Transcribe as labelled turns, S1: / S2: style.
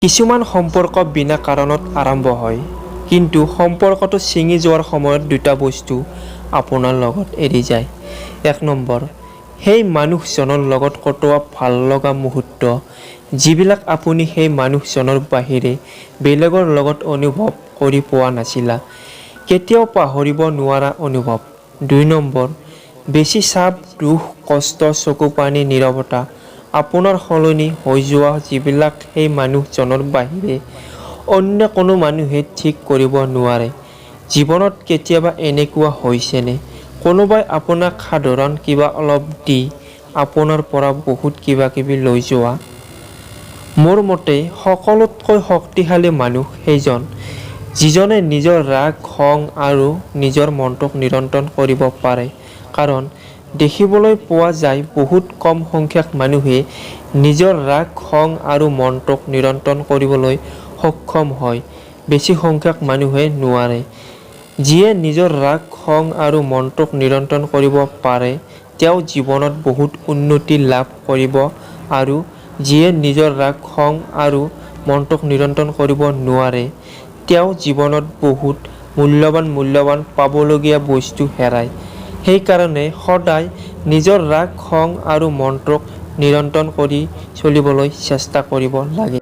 S1: কিছুমান সম্পৰ্ক বিনা কাৰণত আৰম্ভ হয়, কিন্তু সম্পৰ্কটো ছিঙি যোৱাৰ সময়ত দুটা বস্তু আপোনাৰ লগত এৰি যায়। এক নম্বৰ, সেই মানুহজনৰ লগত কটোৱা ভাল লগা মুহূৰ্ত, যিবিলাক আপুনি সেই মানুহজনৰ বাহিৰে বেলেগৰ লগত অনুভৱ কৰি পোৱা নাছিলা। কেতিয়াও পাহৰিব নোৱাৰা অনুভৱ। দুই নম্বৰ, বেছি চাপ, দুখ, কষ্ট, চকুপানী, নীৰৱতা, আপোনাৰ সলনি হৈ যোৱা, যিবিলাক সেই মানুহজনৰ বাহিৰে অন্য কোনো মানুহে ঠিক কৰিব নোৱাৰে। জীৱনত কেতিয়াবা এনেকুৱা হৈছেনে, কোনোবাই আপোনাক সাধাৰণ কিবা অলপ দি আপোনাৰ পৰা বহুত কিবাকিবি লৈ যোৱা? মোৰ মতে সকলোতকৈ শক্তিশালী মানুহ সেইজন, যিজনে নিজৰ ৰাগ, খং আৰু নিজৰ মনটোক নিয়ন্ত্ৰণ কৰিব পাৰে। কাৰণ দেখিবলৈ পোৱা যায়, বহুত কম সংখ্যক মানুহে নিজৰ ৰাগ, খং আৰু মনটোক নিয়ন্ত্ৰণ কৰিবলৈ সক্ষম হয়, বেছি সংখ্যক মানুহে নোৱাৰে। যিয়ে নিজৰ ৰাগ, খং আৰু মনটোক নিয়ন্ত্ৰণ কৰিব পাৰে, তেওঁ জীৱনত বহুত উন্নতি লাভ কৰিব আৰু যিয়ে নিজৰ ৰাগ, খং আৰু মনটোক নিয়ন্ত্ৰণ কৰিব নোৱাৰে, তেওঁ জীৱনত বহুত মূল্যৱান মূল্যৱান পাবলগীয়া বস্তু হেৰায়। সেইকাৰণে সদায় নিজৰ ৰাগ, খং আৰু মনটোক নিয়ন্ত্ৰণ কৰি চলিবলৈ চেষ্টা কৰিব লাগে।